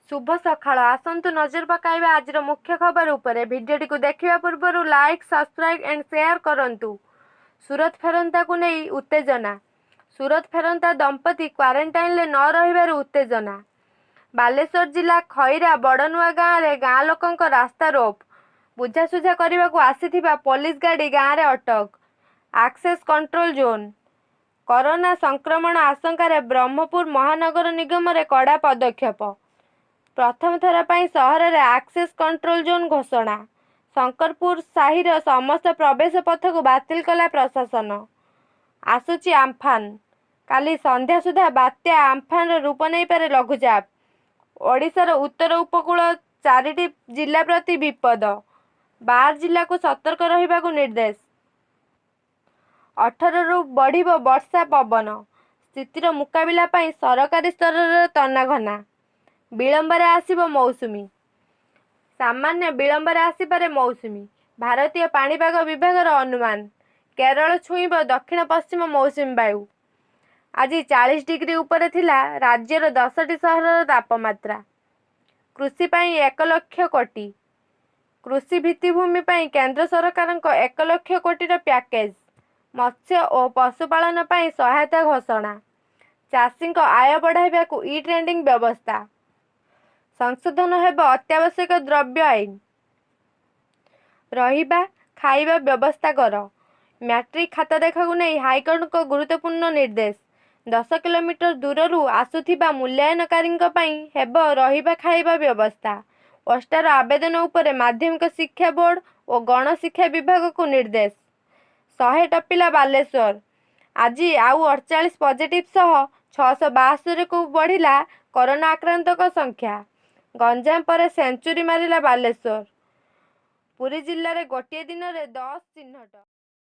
ଶୁଭ ସକାଳ। ଆସନ୍ତୁ ନଜର ପକାଇବା ଆଜିର ମୁଖ୍ୟ ଖବର ଉପରେ। ଭିଡ଼ିଓଟିକୁ ଦେଖିବା ପୂର୍ବରୁ ଲାଇକ୍, ସବସ୍କ୍ରାଇବ୍ ଆଣ୍ଡ ସେୟାର କରନ୍ତୁ। ସୁରତ ଫେରନ୍ତାକୁ ନେଇ ଉତ୍ତେଜନା। ସୁରତ ଫେରନ୍ତା ଦମ୍ପତି କ୍ୱାରେଣ୍ଟାଇନରେ ନ ରହିବାରୁ ଉତ୍ତେଜନା। ବାଲେଶ୍ୱର ଜିଲ୍ଲା ଖଇରା ବଡ଼ନୂଆ ଗାଁରେ ଗାଁ ଲୋକଙ୍କ ରାସ୍ତା ରୋକ। ବୁଝାସୁଝା କରିବାକୁ ଆସିଥିବା ପୋଲିସ ଗାଡ଼ି ଗାଁରେ ଅଟକ। Access control zone. Corona ସଂକ୍ରମଣ ଆଶଙ୍କାରେ ବ୍ରହ୍ମପୁର ମହାନଗର ନିଗମରେ କଡ଼ା ପଦକ୍ଷେପ। ପ୍ରଥମ ଥର ପାଇଁ ସହରରେ ଆକ୍ସେସ୍ କଣ୍ଟ୍ରୋଲ ଜୋନ୍ ଘୋଷଣା। ଶଙ୍କରପୁର ସାହିର ସମସ୍ତ ପ୍ରବେଶ ପଥକୁ ବାତିଲ କଲା ପ୍ରଶାସନ। ଆସୁଛି ଆମ୍ଫାନ୍। କାଲି ସନ୍ଧ୍ୟା ସୁଦ୍ଧା ବାତ୍ୟା ଆମ୍ଫାନ୍‌ର ରୂପ ନେଇପାରେ ଲଘୁଚାପ। ଓଡ଼ିଶାର ଉତ୍ତର ଉପକୂଳ ଚାରିଟି ଜିଲ୍ଲା ପ୍ରତି ବିପଦ। 12 ଜିଲ୍ଲାକୁ ସତର୍କ ରହିବାକୁ ନିର୍ଦ୍ଦେଶ। 18ରୁ ବଢ଼ିବ ବର୍ଷା ପବନ। ସ୍ଥିତିର ମୁକାବିଲା ପାଇଁ ସରକାରୀ ସ୍ତରରେ ତନାଘନା। ବିଳମ୍ବରେ ଆସିବ ମୌସୁମୀ। ସାମାନ୍ୟ ବିଳମ୍ବରେ ଆସିପାରେ ମୌସୁମୀ। ଭାରତୀୟ ପାଣିପାଗ ବିଭାଗର ଅନୁମାନ। କେରଳ ଛୁଇଁବ ଦକ୍ଷିଣ ପଶ୍ଚିମ ମୌସୁମୀ ବାୟୁ। ଆଜି 40 ଡିଗ୍ରୀ ଉପରେ ଥିଲା ରାଜ୍ୟର 10ଟି ସହରର ତାପମାତ୍ରା। କୃଷି ପାଇଁ 1 ଲକ୍ଷ କୋଟି। କୃଷି ଭିତ୍ତିଭୂମି ପାଇଁ କେନ୍ଦ୍ର ସରକାରଙ୍କ 1 ଲକ୍ଷ କୋଟିର ପ୍ୟାକେଜ। ମତ୍ସ୍ୟ ଓ ପଶୁପାଳନ ପାଇଁ ସହାୟତା ଘୋଷଣା। ଚାଷୀଙ୍କ ଆୟ ବଢ଼ାଇବାକୁ ଇ-ଟ୍ରେଡିଂ ବ୍ୟବସ୍ଥା। ସଂଶୋଧନ ହେବ ଅତ୍ୟାବଶ୍ୟକ ଦ୍ରବ୍ୟ ଆଇନ। ରହିବା, ଖାଇବା ବ୍ୟବସ୍ଥା କର। ମ୍ୟାଟ୍ରିକ ଖାତା ଦେଖାକୁ ନେଇ ହାଇକୋର୍ଟଙ୍କ ଗୁରୁତ୍ୱପୂର୍ଣ୍ଣ ନିର୍ଦ୍ଦେଶ। 10 କିଲୋମିଟର ଦୂରରୁ ଆସୁଥିବା ମୂଲ୍ୟାୟନକାରୀଙ୍କ ପାଇଁ ହେବ ରହିବା ଖାଇବା ବ୍ୟବସ୍ଥା। ଓଷ୍ଟାର ଆବେଦନ ଉପରେ ମାଧ୍ୟମିକ ଶିକ୍ଷା ବୋର୍ଡ ଓ ଗଣଶିକ୍ଷା ବିଭାଗକୁ ନିର୍ଦ୍ଦେଶ। 100 ଟପିଲା ବାଲେଶ୍ୱର। ଆଜି ଆଉ 48 ପଜିଟିଭ ସହ 672କୁ ବଢ଼ିଲା କରୋନା ଆକ୍ରାନ୍ତଙ୍କ ସଂଖ୍ୟା। ଗଞ୍ଜାମ ପରେ ସେଞ୍ଚୁରୀ ମାରିଲା ବାଲେଶ୍ୱର। ପୁରୀ ଜିଲ୍ଲାରେ ଗୋଟିଏ ଦିନରେ 10 ଚିହ୍ନଟ।